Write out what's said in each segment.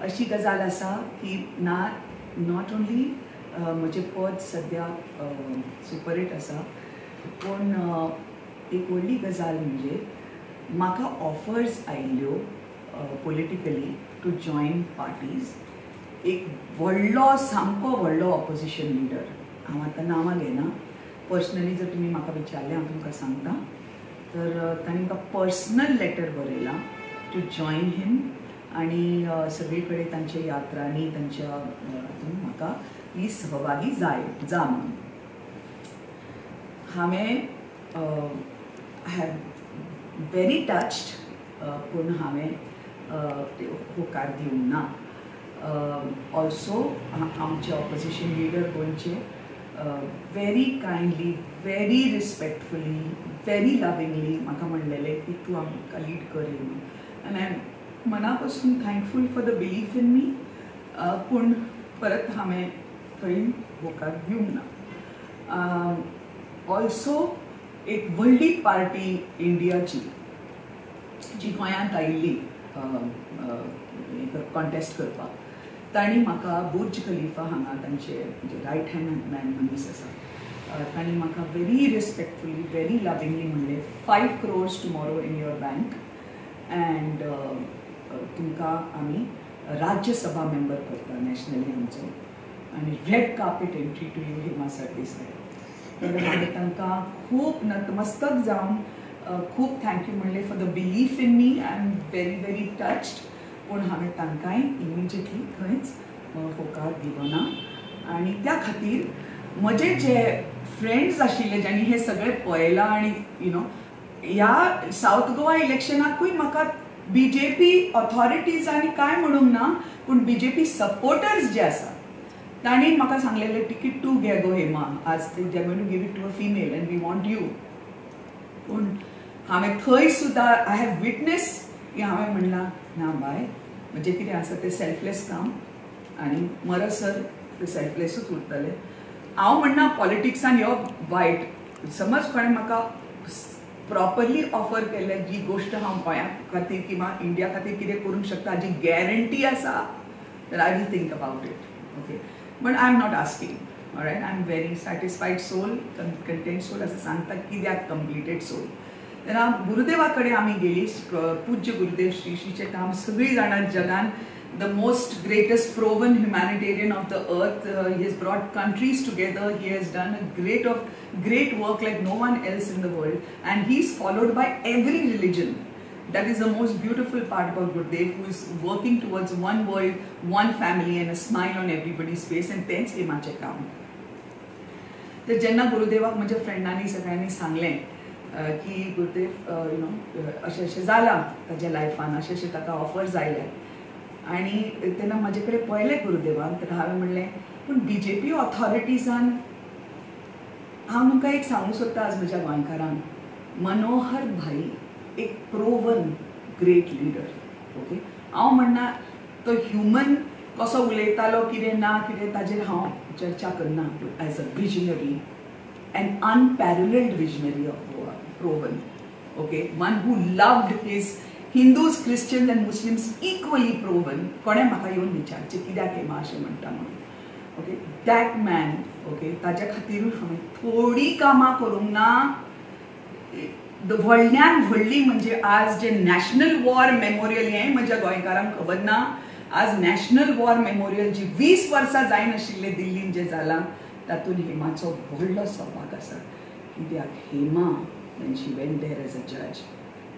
अशी गजाल आसा की ना not only म्हजें पद सद्या सुपरहिट आसा, पूण एक व्हडली गजाल म्हणजे म्हाका ऑफर्स आयिल्ल्यो पॉलिटिकली टू जॉयन पार्टीज. एक व्हडलो, सामको व्हडलो ऑपोजिशन लिडर, हांव आतां नांवां घेना, पर्सनली जर तुमी म्हाका विचारलें हांव तुमकां सांगता, तर तांणी म्हाका पर्सनल लेटर बरयलां टू जॉयन हिम आनी सगळे कडेन तांच्या यात्रांनी तांच्या हातून म्हाका ही सहभागी जाय जा म्हणून. हांवें I have very touched, पूण हांवें होकार दिवंक ना. ऑल्सो आमचे ऑपोजिशन लिडर गोंयचे very kindly, very respectfully, very lovingly म्हाका म्हणलेलें की तूं आमकां लीड कर म्हणून. आनी I am मना पासून thankful for the belief in me, पूण परत हांवें थंय होकार दिवंक ना. ऑल्सो एक व्हडली पार्टी इंडियाची जी गोंयांत आयिल्ली कॉन्टेस्ट करपाक, तांणी म्हाका बुर्ज खलिफा हांगा तांचे जे रायट हँड मॅन मनीस आसा, तांणी म्हाका व्हेरी रिस्पेक्टफुली, व्हेरी लविंगली म्हणलें 5 crores tomorrow in your bank and तुमकां आमी राज्यसभा मेंबर करता नॅशनली आमचो, आनी red carpet entry to you Hema Sardesai. तर हांवें तांकां खूब नतमस्तक जावन खूब thank you म्हणलें for the belief in me. I am very very touched, पूण हांवें तांकांय इमिजिएटली थंयच होकार दिलो ना. आनी त्या खातीर म्हजे जे फ्रेंड्स आशिल्ले ज्यांनी हें सगळें पळयलां आनी you know ह्या सावथ गोवा इलेक्शनाकूय म्हाका बी जे पी ऑथॉरिटीजांनी कांय म्हणूंक ना, पूण बी जे पी सपोर्टर्स जे आसा तांणी म्हाका सांगलेलें तिकीट तूं घे गो हेमा, आज they going to give it to a female and we want you. पूण हांवें थंय सुद्दां I have witness की हांवें म्हणलां ना बाय, म्हणजे कितें आसा तें सेल्फलेस काम आनी मरसर तें सेल्फलेसूच उरतलें. हांव म्हणना पॉलिटिक्सान यो वायट, समज कोणें म्हाका प्रॉपरली ऑफर केल्लें जी गोश्ट हांव गोंया खातीर किंवा इंडिया खातीर कितें करूंक शकता हाजी गॅरंटी आसा तर I will think about it, okay. But I am not asking, alright. I am very satisfied soul, content soul अशें सांगता कित्याक कंप्लिटेड सोल. तेन्ना गुरुदेवा कडेन आमी गेली, पूज्य गुरुदेव श्री श्रीचें काम सगळीं जाणां जगान the most greatest proven humanitarian of the earth. He has brought countries together. He has done a great work like no one else in the world, and he is followed by every religion. That is the most beautiful part about Gurudev, who is working towards one world, one family, and a smile on everybody's face, and तेंच हेमाचें काम. तर जेन्ना गुरुदेवाक म्हज्या फ्रेंडांनी सगळ्यांनी सांगलें की Gurudev you know अशें अशें जालां ताज्या लायफान, अशें अशें ताका ऑफर्स आयल्या, आनी तेन्ना म्हजे कडेन पळयलें गुरुदेवान, तर हांवें म्हणलें पूण बी जे पी ऑथॉरिटीजान हांव तुमकां एक सांगूंक सोदता आज म्हज्या गोंयकारांक, मनोहर भाई एक प्रोवन ग्रेट लिडर, ओके. हांव म्हणना तो ह्युमन कसो उलयतालो कितें ना कितें ताजेर हांव चर्चा करना, as a visionary, an unparalleled visionary of Goa, proven, okay, one who loved his Hindus, Christians and Muslims equally proven. कोणें म्हाका येवन विचारचें कित्याक हेमा अशें म्हणटा म्हणून, ओके, that man, okay. ताज्या खातीरूय हांवें थोडीं कामां करूंक ना. व्हडल्यान व्हडली म्हणजे आज जे नॅशनल वॉर मेमोरियल, हें म्हज्या गोंयकारांक खबर ना, आज नॅशनल वॉर मेमोरियल जी 20 वर्सां जायनाशिल्लें दिल्लीन जें जालां तातूंत हेमाचो व्हडलो सहभाग आसा. कित्याक Hema when she went there as a judge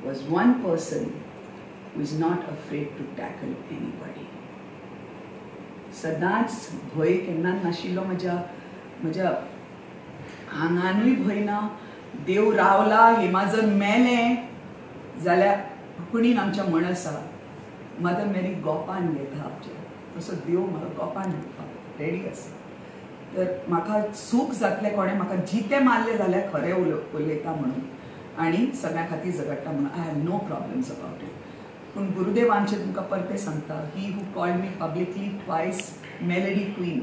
was one person who is not afraid to tackle anybody. सदांच भंय केन्ना नाशिल्लो म्हज्या म्हज्या आंगानूय भंय ना. देव रावला, हेमा जर मेलें जाल्यार कोंकणीन आमच्या म्हण आसा, मदर मेरी गोपान घेता आमच्या, तसो देव म्हाका गोपान घेवपाक रेडी आसा. तर म्हाका सूख जातलें कोणें म्हाका जितें मारलें जाल्यार खरें उलयता म्हणून आनी सगळ्यां खातीर झगडटा म्हणून. I have no problems about it. पूण गुरुदेवांचें तुमकां परतें सांगता, he who called me publicly twice melody queen,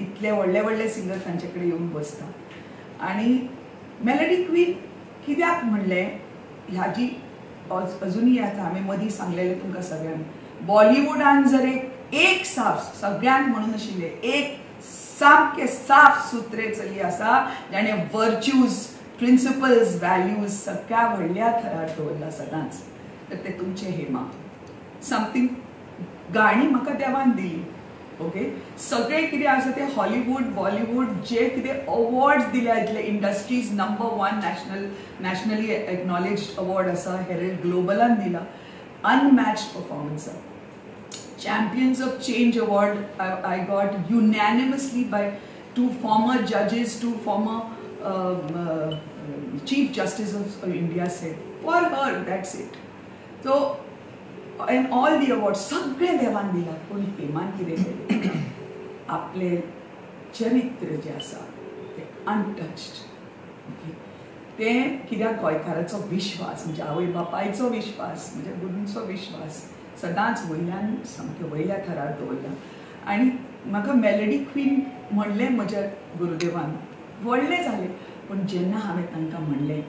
इतले व्हडले व्हडले सिंगर तांचे कडेन येवन बसता. आनी मेलडी क्वीन कित्याक म्हणलें ह्याजी अजुनूय आतां हांवें मदीं सांगलेलें तुमकां सगळ्यांक, बॉलिवूडान जर एक एक साफ सगळ्यांक म्हणून आशिल्लें एक सामकें साफ सुत्रे चली आसा जाणें वर्च्यूज प्रिंसिपल्स व्हॅल्यूज सगळ्या व्हडल्या थरार दवरला सदांच, तर तें तुमचें हेमा. समथींग गाणी म्हाका देवान दिली. ओके, सगळें कितें आसा तें हॉलिवूड बॉलिवूड जे कितें अवॉर्ड्स दिल्या इतले industries number 1 nationally acknowledged award आसा हेरल्ड ग्लोबलान दिला. Unmatched performance. Champions of Change award I got unanimously by 2 former judges, 2 former Chief Justice of India said for her, that's it. So and all the awards सगळे देवान दिला. पूण हेमान कितें केलें, आपलें चरित्र जें आसा तें अनटच्ड. ओके, तें कित्याक गोंयकाराचो विश्वास, म्हणजे आवय बापायचो विश्वास, म्हज्या गुरूंचो विश्वास सदांच वयल्यान सामकें वयल्या थरार दवरला. आनी म्हाका मेलडी क्वीन म्हणलें म्हज्या गुरुदेवान, व्हडलें जालें. पूण जेन्ना हांवें तांकां म्हणलें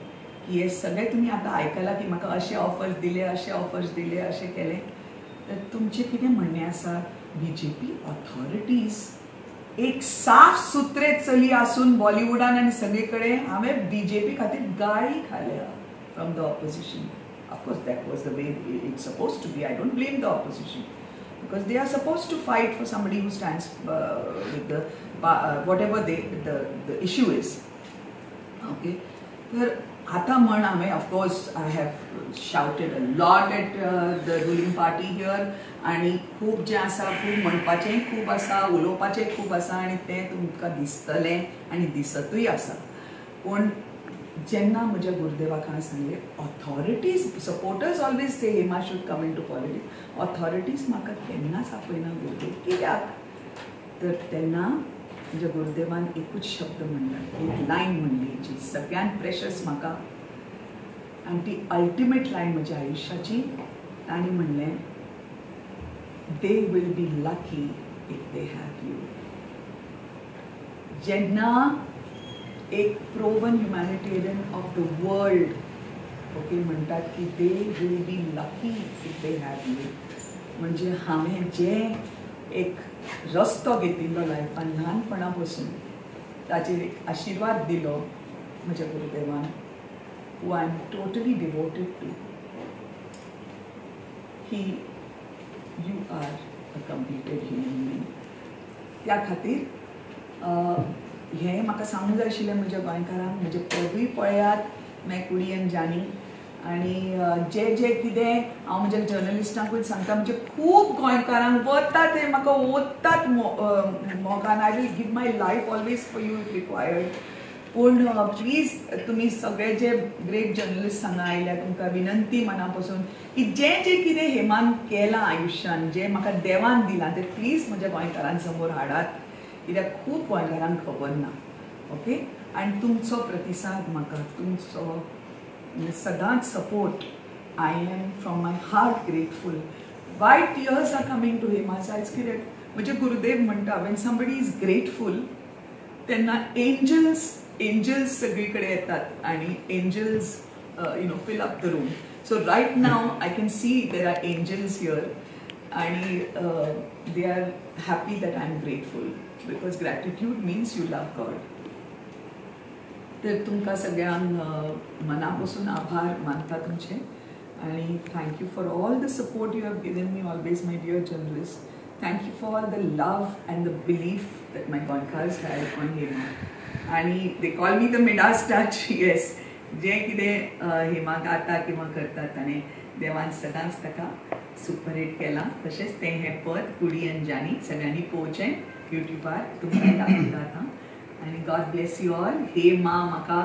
की हे सगळें तुमी आतां आयकलां की म्हाका अशे ऑफर्स दिले, अशे ऑफर्स दिले, अशें केलें, तर तुमचें कितें म्हणणें आसा, बीजेपी ऑथॉरिटीज एक साफ सुत्रे चली आसून बॉलिवूडान आनी सगळे कडेन हांवें बीजेपी खातीर गाळी खाल्या from the opposition. Of course that was the way it's suppose to be. I don't blame the opposition because they are supposed to fight for somebody who stands with the whatever the issue is. Okay, तर आता म्हण हांवें of course I have shouted a lot at the ruling party here आनी खूब जें आसा खूब म्हणपाचें खूब आसा, उलोवपाचें खूब आसा आनी तें तुमकां दिसतलें आनी दिसतूय आसा. पूण जेन्ना म्हज्या गुरुदेवाक हांवें सांगलें, authorities supporters always say Hema should come into politics, authorities म्हाका केन्नाच आपयना गुरुदेव, कित्याक? तर तेन्ना म्हज्या गुरुदेवान एकूच शब्द म्हणला, एक लायन म्हणली जी सगळ्यांत प्रेशस म्हाका आनी ती अल्टिमेट लायन म्हज्या आयुश्याची. तांणी म्हणलें, they will be lucky if they have you. जेन्ना एक proven humanitarian of the world okay म्हणटात की they will be lucky if they have you, म्हणजे हांवें जें एक रस्तो घेतिल्लो लायफान ल्हानपणा पसून ताचेर एक आशिर्वाद दिलो म्हज्या गुरुदेवान, who I am totally devoted to, की you are a completed human being. त्या खातीर हें म्हाका सांगूंक जाय आशिल्लें म्हज्या गोंयकारांक, म्हजे पदूय पळयात मैं कुडी आनी जानी, आनी जे जे कितें हांव म्हज्या जर्नलिस्टांकूय सांगता, म्हणजे खूब गोंयकारांक वता ते म्हाका ओत्तात मोगान. I will give my life always for you if required. पूण प्लीज तुमी सगळे जे ग्रेट जर्नलिस्ट हांगा आयल्या तुमकां विनंती मना पसून की जें जें कितें हेमान केलां आयुश्यान, जें म्हाका देवान दिलां तें प्लीज म्हज्या गोंयकारां समोर हाडात, कित्याक खूब गोंयकारांक खबर ना. ओके, आनी तुमचो प्रतिसाद म्हाका, तुमचो सदांच support, I am from my heart grateful. Why tears are coming to Hema's eyes? कित्याक म्हजे गुरुदेव म्हणटा, when somebody is grateful तेन्ना एंजल्स एंजल्स सगळीकडे येतात आणि angels you know fill up the room. So right now I can see there are angels here आणि they are happy that I am grateful because gratitude means you love God. तर तुमकां सगळ्यांक मना पसून आभार मानता तुमचे आणि thank you for all the support you have given me always my dear journalist. Thank you for all the love and the belief that my Goenkars had on Hema. आणि they call me the Midas touch, yes. जें कितें हेमा गाता किंवा करता ताणें देवान सदांच ताका सुपरहिट केलां. तशेंच तें हें पद कुडी आनी जानी सगळ्यांनी पळोवचें युट्यूबार, तुमकां दाखयता आतां. आनी गॉड ब्लेस you all. Hema म्हाका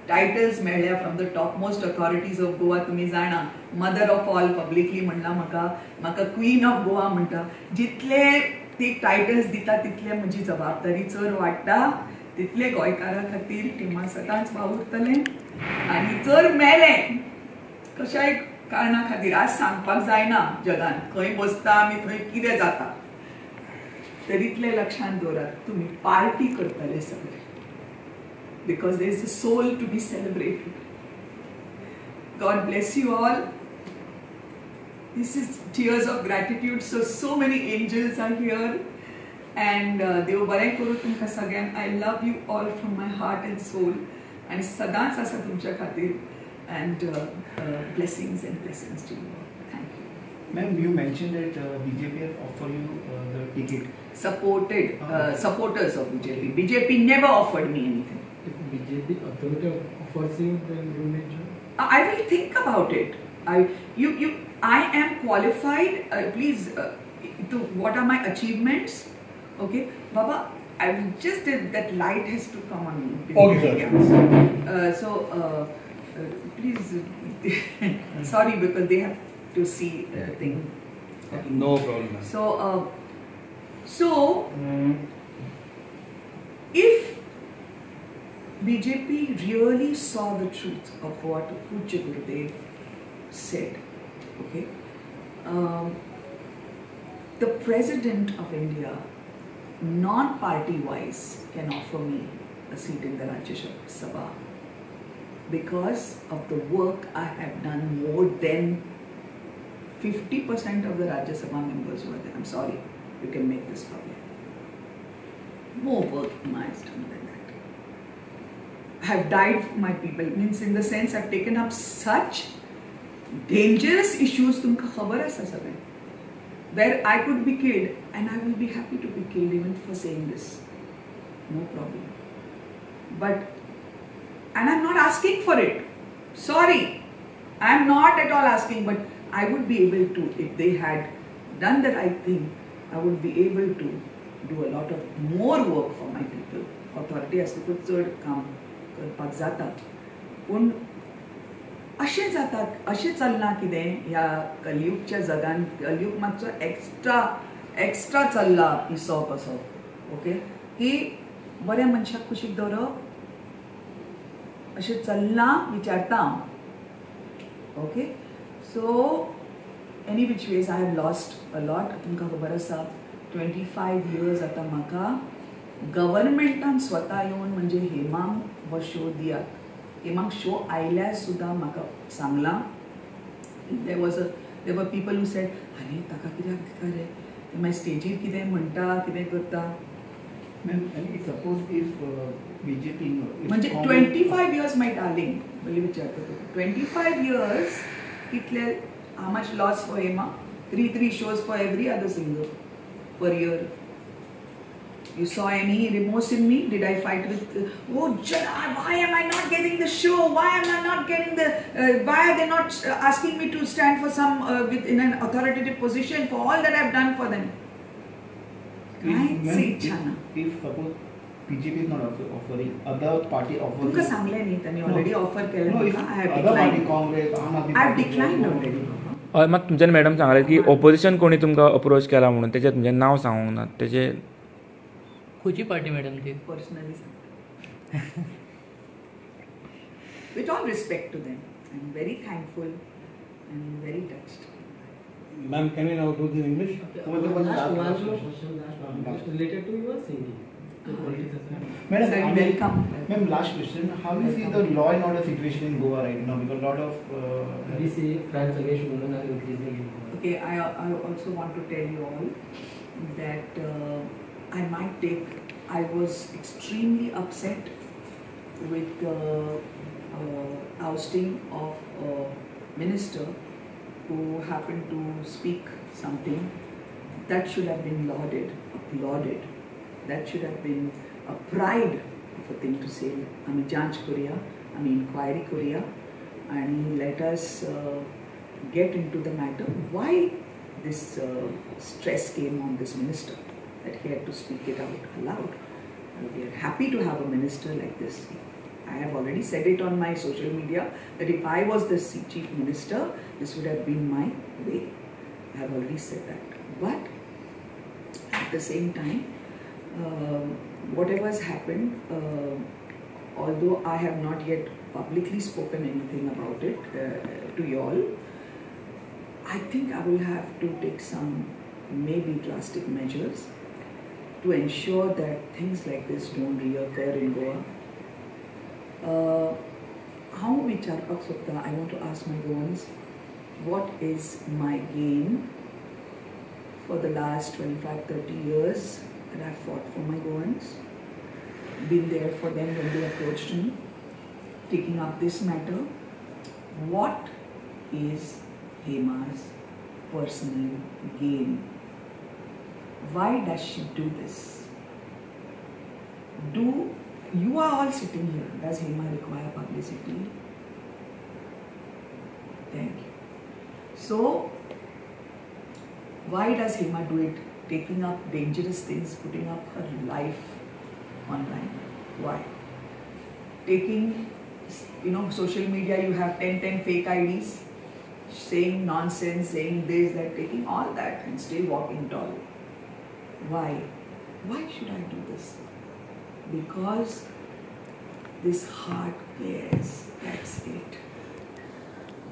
टायटल्स मेळ्ळ्या from the top most authorities of Goa. तुमी जाणा, मदर ऑफ ऑल पब्लिकली म्हणलां म्हाका, म्हाका क्वीन ऑफ गोवा म्हणटा. जितले ती टायटल्स दिता तितले म्हजी जबाबदारी चड वाडटा, तितले गोंयकारां खातीर टिमा सदांच वावुरतलें. आनी जर मेलें कशाय कारणा खातीर, आज सांगपाक जायना जगान खंय बसता आमी, थंय कितें जाता, तर इतलें लक्षांत दवरात तुमी पार्टी करतले सगळे, because there is a soul to be celebrated. God bless you all. This is tears of gratitude. So many angels are here and देव बरें करूं तुमकां सगळ्यांक. I love you all from my heart and soul आनी सदांच आसा तुमच्या खातीर. And blessings and blessings to you all. Thank you. Ma'am, you mentioned that BJP has offered you the ticket. Supported, supporters of BJP. BJP never offered me anything. If BJP authority offers you, then you may join? I will think about it. I am qualified. Please, to what are my achievements? Okay, Baba, I will just that light has to come on me. Okay, sir. Yeah. So, please, sorry, because they have to see the thing. Okay. No problem. So, so if BJP really saw the truth of what Pujya Gurudev said, okay, the President of India, non-party wise, can offer me a seat in the Rajya Sabha because of the work I have done. More than 50% of the Rajya Sabha members were there. I'm sorry, you can make this public. More work has done than that. I have died for my people. Means in the sense I've taken up such dangerous issues, tumka khabar asa saglen, where I could be killed, and I will be happy to be killed even for saying this. No problem. But, and I'm not asking for it. Sorry, I'm not at all asking, but I would be able to, if they had done the right thing, I would be able to do a lot of more work for my people. Authority आसतकूच चड काम करपाक जाता, पूण अशें जाता, अशें चल्लां कितें ह्या कलयुगच्या जगान. कलयुग मातसो एक्स्ट्रा एक्स्ट्रा चल्ला पिसो कसो, ओके, की बऱ्या मनशाक कुशीक दवरप अशें चल्लां विचारता हांव. Okay, so any which ways I have lost a lot. तुमकां खबर आसा 25 years आतां म्हाका गव्हर्मेंटान स्वता येवन म्हणजे हेमांक हो शो दियात. हेमांक शो आयल्यार सुद्दां म्हाका सांगलां, there were people who said, अरे ताका कित्याक दिता रे, ते मागीर स्टेजीर कितें म्हणटा, कितें करता. Ma'am, suppose if BJP म्हणजे 25 years my darling, पयलीं विचारता तुका, 25 years कितले, how much loss for Hema? 3 shows for every other singer per year. You saw any remorse in me? Did I fight with, oh, why am I not getting the show? Why am I not getting the, why are they not asking me to stand for some, in an authoritative position for all that I've done for them? If suppose BJP is not also offering, other party offers. तुमकां सांगलें न्ही तांणी already offer केलें. No, if other party, Congress, Aam Aadmi Party. I have declined already. हय, मात तुमच्यान madam सांगलें की ओपोजिशन कोणी तुमकां अप्रोच केला म्हणून, तेजें तुमचें नांव सांगूंक ना, तेजें खंयची पार्टी मॅडम ती? पर्सनली सांगता. With all respect to them, I am very thankful and very touched. Ma'am, can we now do this in English? Okay. Last one more question, last one question related to your singing. Madam, sir, welcome. Ma'am, last question. How do you see the law and order situation in Goa right now? Because a lot of we see crimes against women are increasing in Goa. Okay, I also want to tell you all that I was extremely upset with the ousting of a minister who happened to speak something that should have been lauded, applauded. That should have been a pride of a thing to say. I जांच करूया, आमी enquiry करूया आनी let us get into the matter. Why this stress came on this minister that he had to speak it out aloud. We are happy to have a minister like this. I have already said it on my social media that if I was the chief minister, this would have been my way. I have already said that. But at the same time, whatever has happened, although I have not yet publicly spoken anything about it to you all, I think I will have to take some maybe drastic measures to ensure that things like this don't reoccur in Goa. हांव विचारपाक सोदता, I want to ask my Goans, What is my gain for the last 25-30 years that I've fought for my Goans, been there for them when they approached me, taking up this matter? What is Hema's personal gain? Why does she do this? Do you are all sitting here, does Hema require publicity? Thank you. So, why does Hema do it? Taking up dangerous things, putting up her life online. Why? Taking, you know, social media, you have 10 fake IDs, saying nonsense, saying this, that, taking all that and still walking tall. Why? Why should I do this? Because this heart cares, that's it.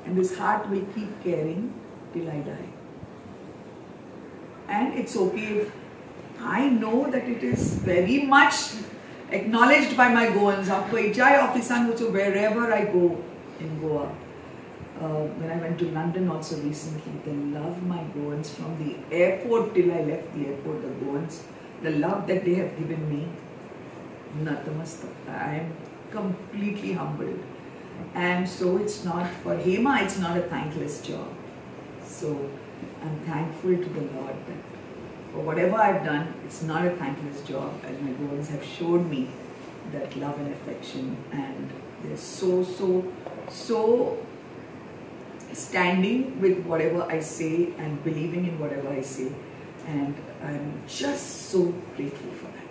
And this heart will keep caring till I die. And it's okay if I know that it is very much acknowledged by my Goans. Wherever I go in Goa. When I went to London also recently, the love my Goans from the airport till I left the airport, the Goans, the love that they have given me, Natamastak. I am completely humbled. And so it's not, for Hema, it's not a thankless job. So I'm thankful to the Lord that for whatever I've done, it's not a thankless job, as my Goans have showed me that love and affection, and they're so, so, so standing with whatever I say and believing in whatever I say, and I'm just so grateful for that.